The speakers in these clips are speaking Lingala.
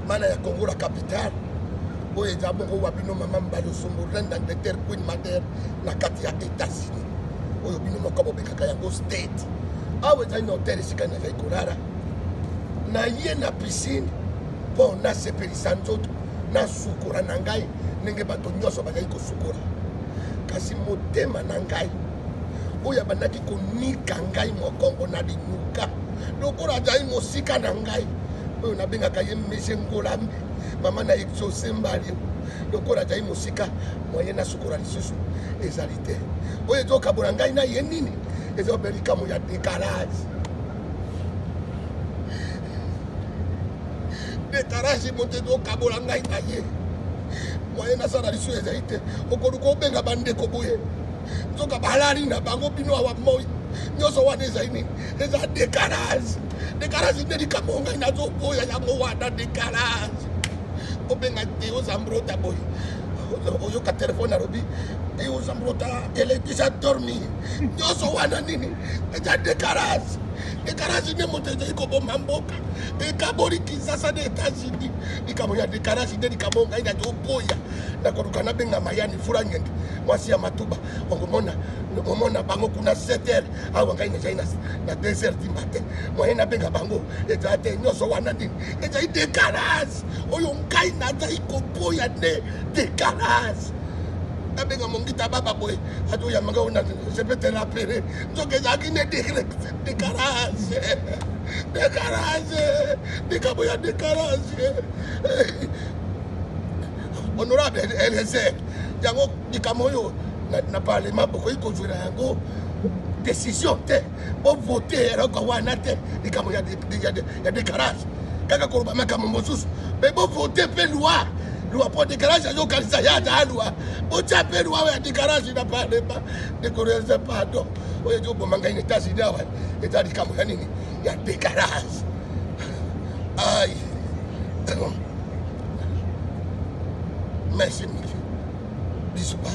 Bana ya Congo la capitale oyo eza bongo wa bino mama Mbali Osombo, reine d'Angleterre, Queen Mother na kati ya États-Unis, oyo bino moko bobengaka yango state. Awa ezali na hotel esika nazali kolala, naye na piscine mpo nasepelisa nzoto, nasukola na ngai ndenge bato nyonso bazali kosukola. Kasi motema na ngai oyo abandaki konika ngai mokongo na linuka lokola azali mosika na ngai, oyo nabengaka ye Monsieur Ngolambi, mama na Exauce Mbalio, lokola azali mosika, moyen nasukola lisusu ezali te. Oyo ezokabola ngai na ye nini? Eza obe likambo ya décalage. Décalage moto ezokabola ngai na ye, moyen nasala lisusu ezali te. Okoluka obenga bandeko boye, nzoka balali na bango bino awa moi nyonso wana ezali nini? Eza décalage. Décalage nde likambo ngai nazoboya yango wana, décalage. Obenga te ozambrota boye, oyoka telefone alobi te ozambrota, elle est déjà dormi. Nyonso wana nini? Eza décalage. Décalage nde moto ezali koboma mboka, ekaboli Kinshasa na États-Unis. Likambo ya décalage nde likambo ngai nazoboya. Nakoluka nabenga Mayani Fula Ngende, mwasi ya Matuba, okomona omona bango kuna 7 heures, awa ngai nazali na 2 heures du matin, moyen nabenga bango ezala te. Nyonso wana nini? Ezali décalage oyo ngai nazali koboya nde décalage. Nabenga Mongita Baba boye, azoyambanga oyo je peux te rappeler, nzoka ezalaki nde décalage. Décalage, likambo ya décalage. Honorable Eliezer, yango likambo oyo na parlement bokoki kozwela yango décision te, bovote eloko wana te. Likambo ya décalage, kaka koloba makambo mosusu, me bovote mpe loi mpo décalage azokanisa ye aza loi. Botya mpe loi ya décalage na parlement. Ndeko Eliezer, pardon, oyo ezoboma ngai na États-Unis awa eza likambo ya nini? Ya décalage. Ai, merci mingi, bisous, bye.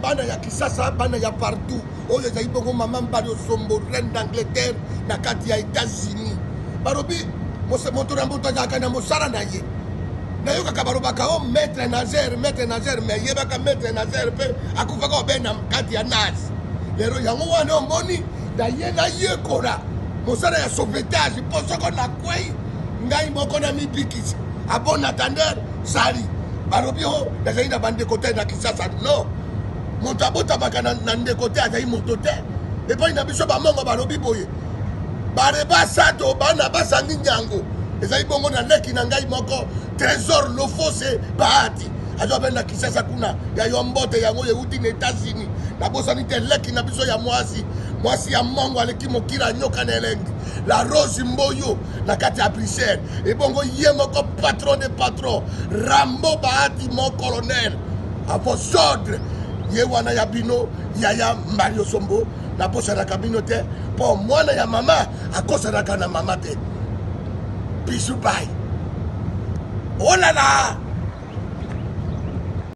Bana ya Kisasa, bana ya partout, oyo ezali bongo mama Mbali Osombo, reine d'Angleterre na kati ya États-Unis. Balobi moto na moto azalaka na mosala na ye. Nayokaka balobaka o maître nageur, maître nageur, mais yebaka maître nageur mpe akufaka obe na kati ya nage. Lelo yango wana omoni naye nayekola mosala ya sauvetage, mpo soko nakwei ngai moko na mibikisa. À bon entendeur, sali balobi o nazali na bandeko te na Kisasa. Non, moto abotamaka na ndeko te azali moto te. Epai na biso bamongo balobi boye: bare basato bana basangi nyango. Ezali bongo na leki na ngai moko, Trésor Lofose Bahati, azwa mpe na Kisasa kuna ya yo mbote yango euti na États-Unis. Nabosani te leki na biso ya mwasi, mwasi ya mongo aleki mokila nyoka na elengi, la Rose Mboyo na kati ya Bruxelles. Ebongo ye moko patron de patron, Rambo Bahati, mon colonel à vos ordres, ye wana ya bino yaya Mario Sombo. Nabosanaka bino te, mpo mwana ya mama akosanaka na mama te. Bisu, bye. Olala.